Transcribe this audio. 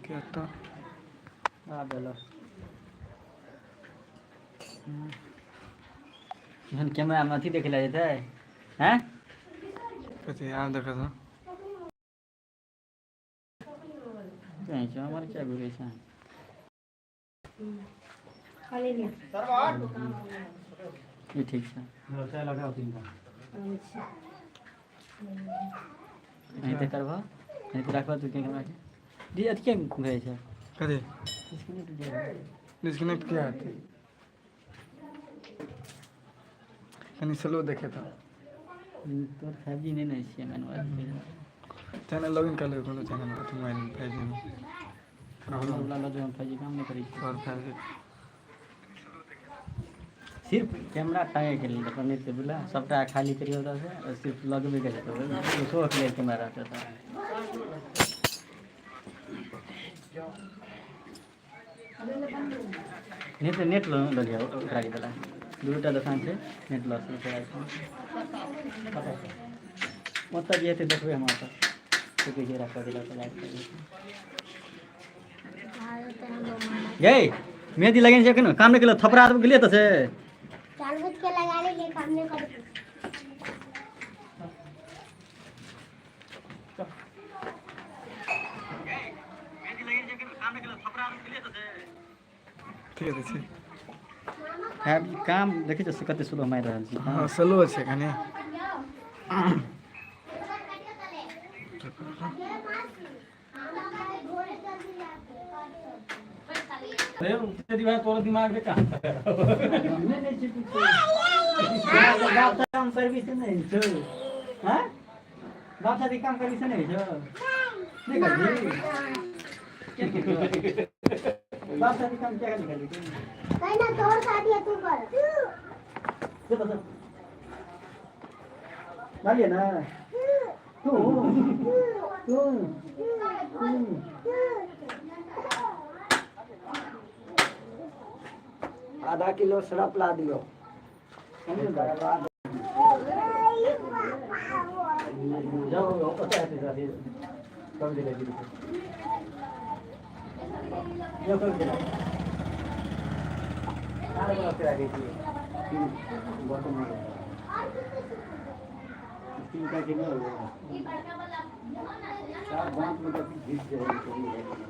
अहाँके एतऽ। आ गेलो। एहन कैमरामे अथी देखे लए जेतै हैं? कथी आब देखऽ तऽ। कहै छै हमर क्या घुरै छै? ई ठीक छै। एनाहिते करबह, एनाहिते राखबह तू कैमरा के। दी अथी किया घुरै छै? कथी? डिस्कनेक्ट किया भेलै? डिस्कनेक्ट किया हेतै? कनि स्लो देखेतौ। तोर 5G नहि ने छियै मेन बात छै। चैनल लॉगिन कर लेबै कोनो चैनल अथी मोबाइल में 5G में। हमर वला लऽ जो, 5G काम नहि करै छै। और 5G सिर्फ कैमरा टाँगेके लेल देखो, नहि तऽ बुझला सबटा खाली करियौ ओतऽसँ आओर सिर्फ लगबैके छै तऽ शोके लेल कैमरा रहतै ओतऽ। नेट नेट लऽ लऽ लिअ ओकरा के बला दूटा दोकान छै, नेट लऽ सकै छै। ओतऽ जे हेतै देखबै हम ओतऽ देखै छियै राखऽ देलक तऽ लाइट। गई मेहंदी लगेने छै एखन काम नहि केलक, थपड़ा गेलियै तऽ से जानबूझ के लगा ले, काम नहीं कर। ठीक छै। काम देखै छियै कते स्लो मारि रहल छी। हँ, स्लो छै कनि। तोरा दिमाग में कहाँ? नहि छै कुछो। बाप काम करबी से नहि छौ? हाँ, बाप साथी काम करबी से नहि छौ? नहि करबी? बाप साथी काम क्या नहीं करबी? कहीं ना, तोर शादी है, तू कर। चलो चलो, डालिए ना। तू तू तू आधा किलो सरफ ला दियो। जाओ, ओतऽ हेतै अथी कब दिले दीदी, जो कब दिले आर बड़ा फिर आगे की बर्तन में तीन का किलो हो गया। चार दांत में तो घिस जाएगी।